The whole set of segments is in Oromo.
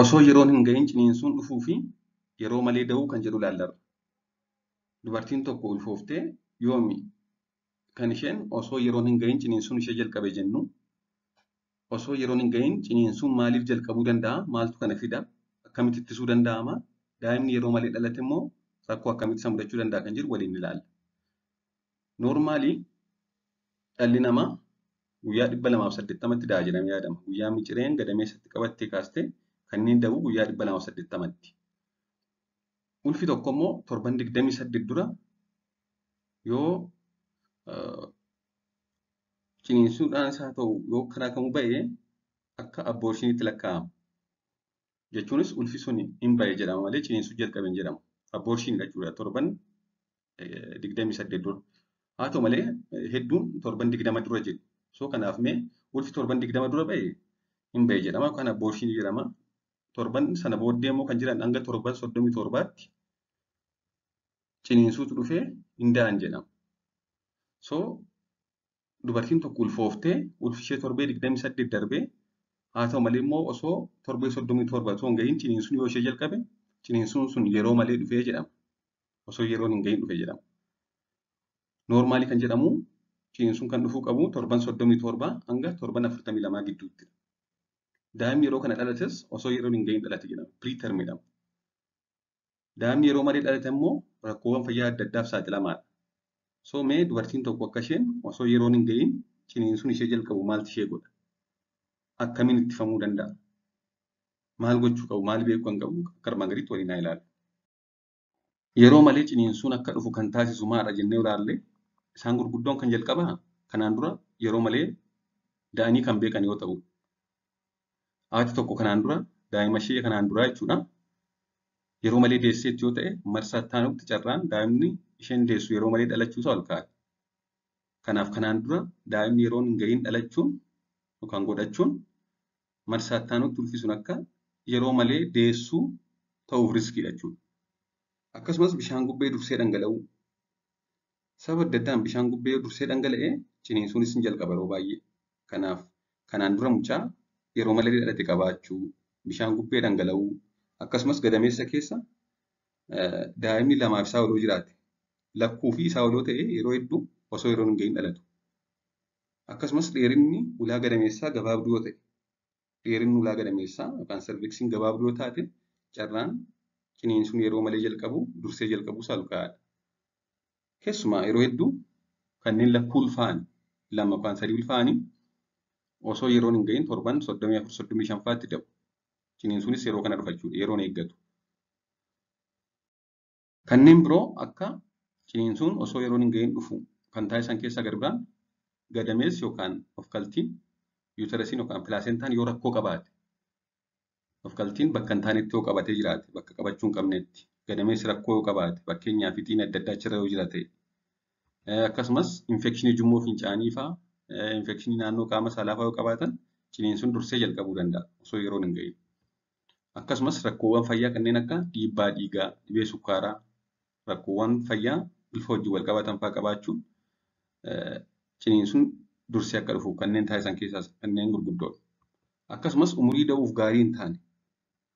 Osoo yeroon hin gahin ciniinsuun dhufuu fi yeroo malee da'uu kan jedhu ilaallarra. Dubartiin tokko ulfooftee yoomi kan isheen osoo yeroon hin gahin ciniinsuun ishee jalqabe jennu, osoo yeroon hin gahin ciniinsuun maaliif jalqabuu danda'a? Maaltu kana fida? Akkamitti ittisuu danda'ama? Daa'imni yeroo malee dhalate immoo rakkoo akkamitti isa mudachuu danda'a kan jedhu waliin ilaalla. Noormaalii dhalli namaa guyyaa 280tti da'a jedhamee yaadama. Guyyaa micireen gadameessatti qabattee kaastee kanneen da'u guyyaa 280tti. Ulfi tokko immoo torban 28 dura yoo ciniinsuudhaan isaa ta'u yoo karaa kamuu ba'e akka abboorshiniitti lakkaa'ama. Jechuunis ulfi sun hin ba'e jedhama malee ciniinsuu jalqabe hin jedhamu. Abboorshiniidha jechuudha torban 28 dura. Haa ta'u malee hedduun torban 20 dura jedhu. So kanaaf mee ulfi torban 20 dura ba'e hin ba'e jedhama yookaan abborshinii jedhama. Torban sana booddee immoo kan jiran hanga torban 37tti ciniinsuutu dhufee hin da'an jedhama. So dubartiin tokko ulfooftee ulfi ishee torbee 28 darbee haa ta'u malee immoo osoo torbee 37 osoo hin gahin ciniinsuun yoo ishee jalqabe ciniinsuun sun yeroo malee dhufee jedhama. Osoo yeroon hin gahin dhufe jedhama. Noormaalii kan jedhamu ciniinsuun kan dhufuu qabu torban 37 hanga torban 42 gidduutti. Daa'imni yeroo kana dhalates osoo yeroon hin gahin dhalate jedhama. Preterm jedhama. Daa'imni yeroo malee dhalate immoo rakkoowwan fayyaa adda addaaf saaxilamaadha. So mee dubartiin tokko akka isheen osoo yeroon hin gahin ciniinsuun ishee jalqabu maaltu ishee godha? Akkamiin ittifamuu danda'a? Maal gochuu qabu? Maal beekuu kan qabu? Akka armaan gadiitti waliin haa ilaallu. Yeroo malee ciniinsuun akka dhufu kan taasisu maadha jennee ilaalle isaan gurguddoon kan jalqabaa kanaan dura yeroo malee da'anii kan beekan yoo ta'u, haati tokko kanaan dura daa'ima ishee kanaan duraa jechuudha. Yeroo malee deesseetti yoo ta'e marsaa itti aanutti carraan daa'imni isheen deessu yeroo malee dhalachuusaa ol ka'a. Kanaaf kanaan dura daa'imni yeroon hin gahin dhalachuun yookaan godhachuun marsaa itti aanutti ulfi sun akka yeroo malee deessuu ta'uuf riskiidha jechuudha. Akkasumas bishaan gubbee dursee dhangala'uu. Sababa adda addaan bishaan gubbee dursee dhangala'ee ciniinsuunis ni jalqaba yeroo baay'ee. Kanaaf kanaan dura mucaa yeroo malee dhalate qabaachuu, bishaan gubbee dhangala'uu, akkasumas gadameessa keessa daa'imni lamaaf isaa oloo jiraate lakkuu fi isaa oloo ta'e yeroo hedduu osoo yeroon hin gahin dhalatu. Akkasumas dheerinni ulaa gadameessaa gabaabduu yoo ta'e, dheerinni ulaa gadameessaa yookaan sarviksiin gabaabduu yoo taate carraan ciniinsuun yeroo malee jalqabu dursee jalqabuu isaa ol ka'aadha. Keessumaa yeroo hedduu kanneen lakkuu ulfaa'an lama yookaan sadii ulfaa'anii osoo yeroon hin gahin torban 34 35 fa'aatti da'u. Ciniinsuunis yeroo kana dhufa jechuudha, yeroon eeggatu. Kanneen biroo akka ciniinsuun osoo yeroon hin gahin dhufu kan taasisan keessaa gadi biraan gadameessi yookaan ofkaltiin yuutarasiin yookaan pilaasentaan yoo rakkoo qabaate, ofkaltiin bakka hin taanetti yoo qabatee jiraate, bakka qabachuu hin qabnetti, gadameessi rakkoo yoo qabaate, fakkeenyaaf fixiin adda addaa achirra yoo jira ta'e, akkasumas infekshinii ujummoo fincaanii fa'aa, infekshinii naannoo qaama saalaa fa'aa yoo qabaatan ciniinsuun dursee jalqabuu danda'a osoo yeroon hin gahin. Akkasumas rakkoowwan fayyaa kanneen akka dhiibbaa dhiigaa, dhibee sukkaaraa, rakkoowwan fayyaa ulfa wajjin wal qabatan fa'aa qabaachuun ciniinsuun dursee akka dhufu kanneen taasisan keessaa kanneen gurguddoodha. Akkasumas umurii da'uuf gaarii hin taane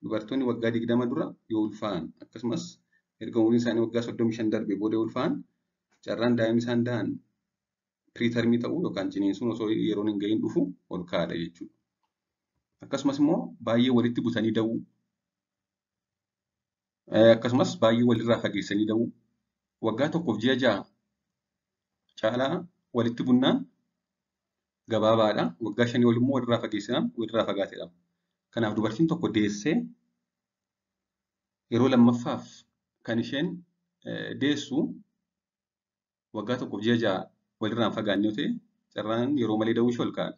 dubartoonni waggaa 20 dura yoo ulfaa'an akkasumas erga umuriin isaanii waggaa 35 darbee booda yoo ulfaa'an carraan daa'imni isaan da'an piriitarmii ta'uu yookaan ciniinsuun osoo yeroon hin gahin dhufu ol ka'aadha jechuudha. Akkasumas immoo baay'ee walitti butanii da'uu, akkasumas baay'ee walirraa fageessanii da'uu, waggaa tokkoof ji'a 6 caalaa walitti bunnaan gabaabaadha. Waggaa 5 ol immoo walirraa fageessinaan walirraa fagaateedha. Kanaaf dubartiin tokko deessee yeroo lammaffaaf kan isheen deessu waggaa tokkoof ji'a 6 walirraa hin fagaanne yoo ta'e carraan yeroo malee da'uu ishee ol ka'aadha.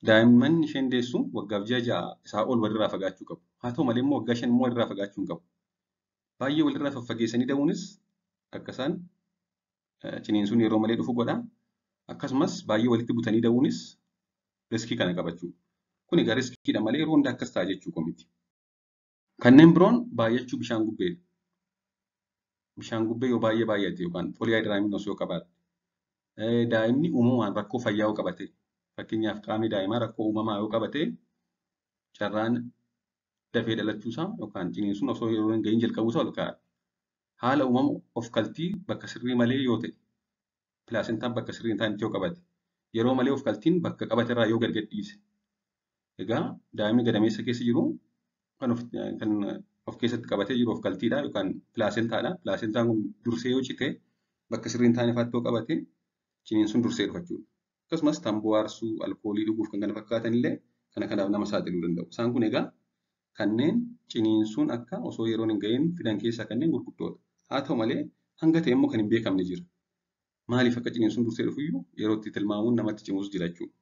Daa'imman isheen deessu waggaaf ji'a 6 isaa ol walirraa fagaachuu qabu. Haa ta'u malee immoo waggaa 5 immoo walirraa fagaachuu hin qabu. Baay'ee walirraa faffageessanii da'uunis akka isaan ciniinsuun yeroo malee dhufu godha. Akkasumas baay'ee walitti butanii da'uunis riskii kana qabachuu. Kun egaa riskiidha malee yeroo hunda akkas ta'a jechuu miti. Kanneen biroon baay'achuu bishaan gubbeedha. Bishaan gubbee yoo baay'ee baay'ate yookaan poolihaayidiraamiin yoo qabaatte, daa'imni uumamaan rakkoo fayyaa yoo qabate, fakkeenyaaf qaamni daa'imaa rakkoo uumamaa yoo qabate, Carraan dafee dhalachuusaa yookaan ciniinsuun osoo yeroo hin gahin jalqabuusaa ol ka'aadha. Haala uumama of kaltii bakka sirrii malee yoo ta'e, pilaasentaan bakka sirrii hin taanetti yoo qabate, yeroo malee of kaltiin bakka qabate irraa yoo gad gadhiise. Egaa daa'imni gadameessa keessa jiru kan of keessatti qabatee jiru of kaltiidha yookaan pilaasentaadha. Pilaasentaan kun dursee yoo cite bakka sirrii hin taane faatti yoo qabate ciniinsuun dursee dhufa jechuudha. Akkasumas tamboo aarsuu, alkoolii dhuguuf kan kana fakkaatan illee kana kanaaf nama saaxiluu danda'u. Isaan kun egaa kanneen ciniinsuun akka osoo yeroon hin gahin fidan keessaa kanneen gurguddoodha. Haa ta'u malee hanga ta'e immoo kan hin beekamne jira. Maaliif akka ciniinsuun dursee dhufuyyuu yeroo itti tilmaamuun namatti cimus jira jechuudha.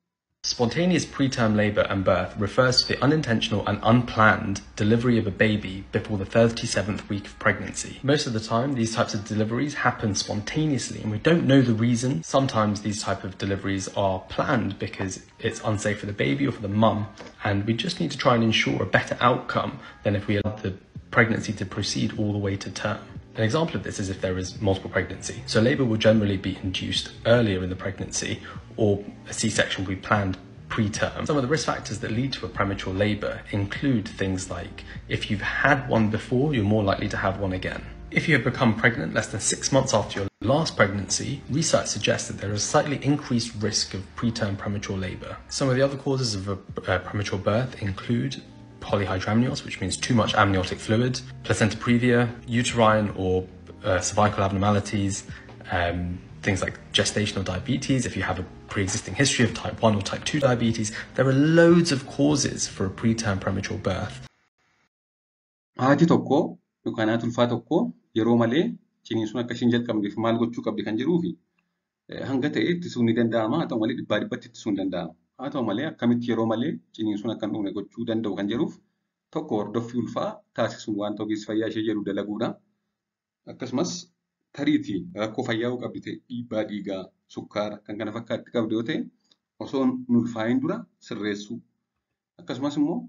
Spontaneous preterm labour and birth refers to the unintentional and unplanned delivery of a baby before the 37th week of pregnancy. Most of the time, these types of deliveries happen spontaneously and we don't know the reason. Sometimes these type of deliveries are planned because it's unsafe for the baby or for the mum, and we just need to try and ensure a better outcome than if we allowed the pregnancy to proceed all the way to term. An example of this is if there is multiple pregnancy. So labour will generally be induced earlier in the pregnancy, or a C-section will be planned preterm. Some of the risk factors that lead to a premature labour include things like if you've had one before, you're more likely to have one again. If you have become pregnant less than 6 months after your last pregnancy, research suggests that there is a slightly increased risk of preterm premature labour. Some of the other causes of a premature birth include polyhydramnios, which means too much amniotic fluid, placenta previa, uterine or cervical abnormalities, things like gestational diabetes, if you have a pre-existing history of type 1 or type 2 diabetes. There are loads of causes for a preterm premature birth. Haati tokko yookaan haati ulfaa tokko yeroo malee ciniinsuun akka isheen jalqabneef maal gochuu qabdi kan jedhuu fi hanga ta'e ittisuun ni danda'ama. Haa ta'u malee dhibbaa dhibbatti ittisuun ni danda'ama. Haa ta'u malee akkamitti yeroo malee ciniinsuun akka hin dhumne gochuu danda'u kan jedhuuf tokko hordoffii ulfaa taasisuun wanta ogeessi fayyaa ishee jedhu dalaguudha. Akkasumas tariitii rakkoo fayyaa yoo qabdi ta'e dhiibbaa dhiigaa, sukkaara kan kana fakkaatti qabdi yoo ta'e osoo hin ulfaayin dura sirreessuu. Akkasumas immoo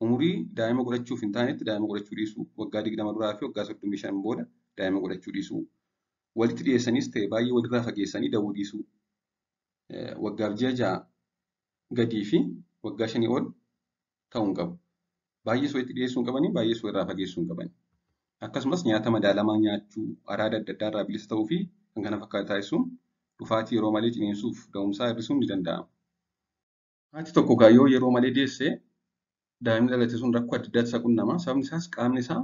umurii daa'ima godhachuuf hin taanetti daa'ima godhachuu dhiisuu, waggaa 20 duraa fi waggaa 35 booda daa'ima godhachuu dhiisuu, walitti dhiyeessanis ta'e baay'ee walirraa fageessanii da'uu dhiisuu, waggaaf ji'a 6 gadii fi waggaa 5 ol ta'uu hin qabu. Baay'ees walitti dhiyeessuu hin qabanii, baay'ees walirraa fageessuu hin qabani. Akkasumas nyaata madaalamaa nyaachuu, araada adda addaa irraa bilisa ta'uu fi kan kana fakkaatu taasisuun dhufaatii yeroo malee ciniinsuuf da'umsaa hir'isuun ni danda'ama. Haati tokko yoo yeroo malee deesse daa'imni dhalate sun rakkoo adda addaatti isa qunnama. Sababni isaas qaamni isaa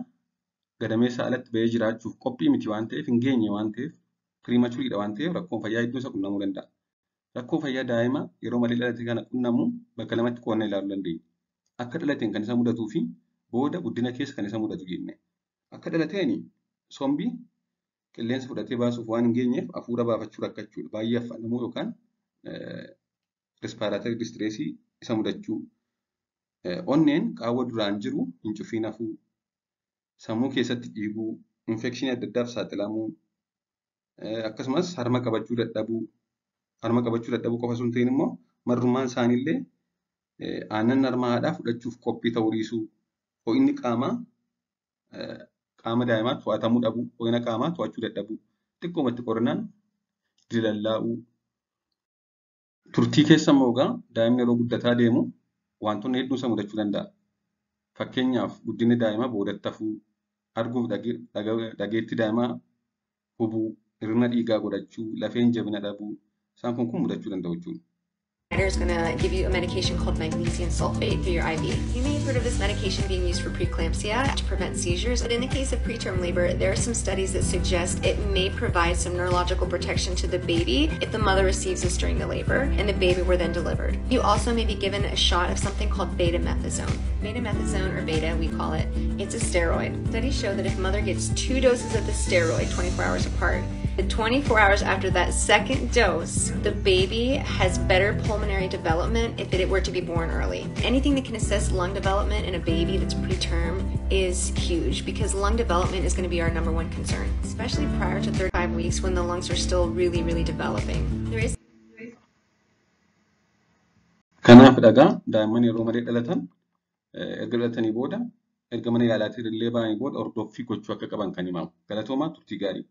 gadameessa alatti bahee jiraachuuf qophii miti waan ta'eef, hin geenye waan ta'eef, piriimachuriidha waan ta'eef rakkoon fayyaa hedduun isa qunnamuu danda'a. Rakkoo fayyaa daa'ima yeroo malee dhalate kana qunnamu bakka lamatti qoodnee ilaaluu dandeenya. Akka dhalateen kan isa mudatuu fi booda guddina keessa kan isa mudatu jenne. Akka dhalateen sombi qilleensa fudhatee baasuuf waan hin geenyeef hafuura baafachuu rakkachuudha. Baay'ee affaanamuu yookaan respiratory distress isa mudachuu. Onneen qaawwa duraan jiru hin cufiin hafuu, sammuu keessatti dhiiguu, infekshinii adda addaaf saaxilamuu, akkasumas harma qabachuu dadhabuu. Harma qabachuu dadhabuu qofa osoo hin ta'in immoo marrummaan isaaniillee aannan harma haadhaa fudhachuuf qophii ta'uu dhiisuu, ho'inni qaamaa qaama daa'imaa to'atamuu dhabuu, ho'ina qaamaa to'achuu dadhabuu, xiqqoomatti qorannaan dilallaa'uu. Turtii keessa immoo egaa daa'imni yeroo guddataa deemu wantoonni hedduun isa mudachuu danda'a. Fakkeenyaaf guddinni daa'imaa boodatti hafuu, arguuf dhageettii daa'imaa hubuu, hir'ina dhiigaa godhachuu, lafeen jabina dhabuu, isaan kun mudachuu danda'u jechuudha. Is going to give you a medication called magnesium sulfate through your IV. You may have heard of this medication being used for preeclampsia to prevent seizures, but in the case of preterm labor, there are some studies that suggest it may provide some neurological protection to the baby if the mother receives this during the labor and the baby were then delivered. You also may be given a shot of something called betamethasone. Betamethasone, or beta, we call it, it's a steroid. Studies show that if mother gets 2 doses of the steroid 24 hours apart, the 24 hours after that second dose, the baby has better pulmonary development if it were to be born early. Anything that can assess lung development in a baby that's preterm is huge, because lung development is going to be our number one concern, especially prior to 35 weeks when the lungs are still really, really developing. There is Kanaaf dhagaa daa'imman yeroo malee dhalatan erga dhalatanii booda erga mana yaalaatii illee ba'anii booda hordoffii gochuu akka qaban kan himamu. Galatoomaa turtii gaarii.